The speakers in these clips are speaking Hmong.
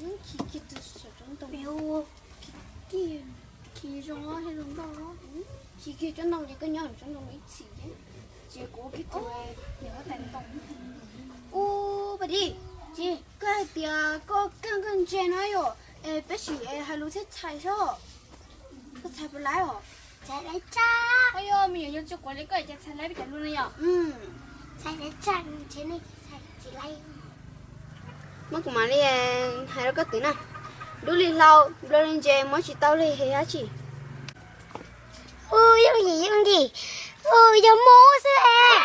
Khi kiag tsob ntoo, khi kiag tsob ntoo ces koj nyob tsob ntoo ib txhis ces, ces kuv ua kiag tug niam huab tais ntoo. Ub, Paj Dib, ces koj hais tias koj kaj koj ntse no yom, es peb sim hais lus thiab txhais seb. Koj txhais puas laib os? Txhais laib tshaj. Yog me nyuam yaus tsis quav li koj cas txhais laib peb cov lus no yom? Txhais laib tshaj, ntshe nej txhais tsis laib. Muab kuv mam li hais rau koj twv na. Dub li hlau, nplua li ntses, muab tsis tau li dab tsi. Ub, yooj yim yooj yim, ub, yog muab xwb es.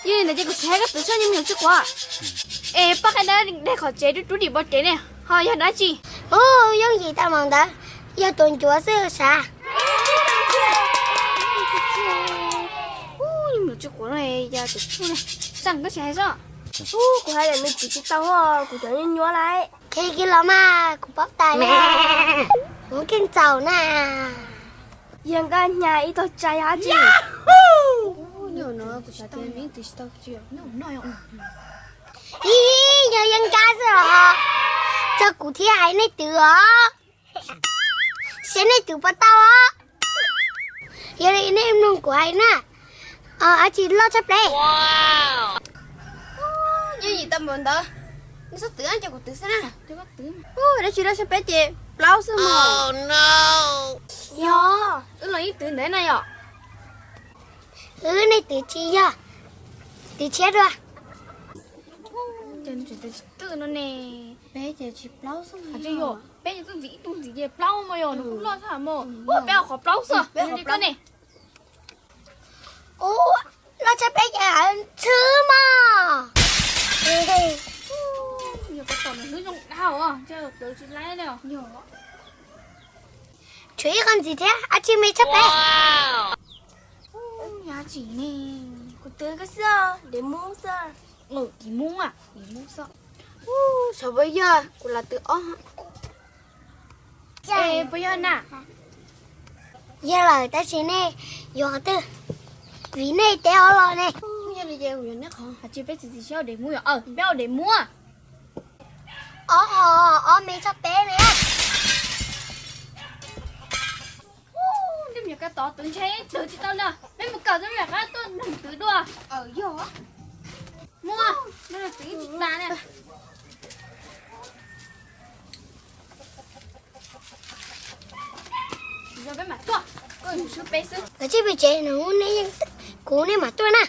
Yog li ntawd ces kuv tsis hais koj twv tshaj, me nyuam tsis quav. Es poj qaib dab daig qhov tsev rub rub dim npau tsev ne, ho yog dab tsi? Ub, yooj yim tau mas ntawd, yog tus ncuav xwb sav. Ub, me nyuam tsis quav no yog tus tshaj ne, tseem koj tsis hais seb. Ub, kuv hais lawm nws twv tsis tau, kuv cov nyuaj nyuaj lawm. Khe kiag los mas, kuv paub tais na. Kuv keej txaus na. Yog nkaj hnyav ib tog tsa yog dab tsi? Ib, yog yeeb nkab xwb os. Txog kuv thiaj hais nej twv os. Seb nej twv puas tau os. Yog li nej mloog kuv hais na. Dab tsi loj tshaj pleb? Yooj yim tau npaum ntawd, nej txhob twv, cia kuv twv xwb na. Dab tsi loj tshaj pleb ces plaub xwb mog. Yog, wb los yeej twv ntawd na yom. Wb nej twv tsis yog, twv tshiab dua. Twb no ne, peb ces tsis plaub xwb, peb tsis txawj ntxiv ib tug ntxiv ces plaub mog, yog nws kuj loj tshaj mog. Ua peb qhov plaub xwb, peb qhov plaub ne. Ub, loj tshaj peb ces txhwb mog. Yog koj tom nws hlwb zoo dhau, twv tsis laib li. Tshuav ib qho ntxiv thiab, dab tsi me tshaj peb? Yog dab tsi ne? Kuv twv koj xwb, dev mub xwb. Dev mub, dev mub xwb. Xyov puas yog, kuv los twv ob. Es puas yog na? Yog lawm tab sis nej yuav qhov twg? Vim nej teb ob los ne. Yog li ces kuv yuav neb qhov. Hais tias peb txiv txiv siab ua dev mub yom, peb ua dev mub. Ob, ob me tshaj peb ne. Tej me nyuam kab tod twv ntshe twv tsis tau na, peb mus kawm tej me nyuam kab tuaj nrog twv dua. Yog, muaj, twv tsis tas na. Yog peb mam tuaj, koj mus sub peb xwb. Koj tsis pw tsev, kuv nej mam tuaj na.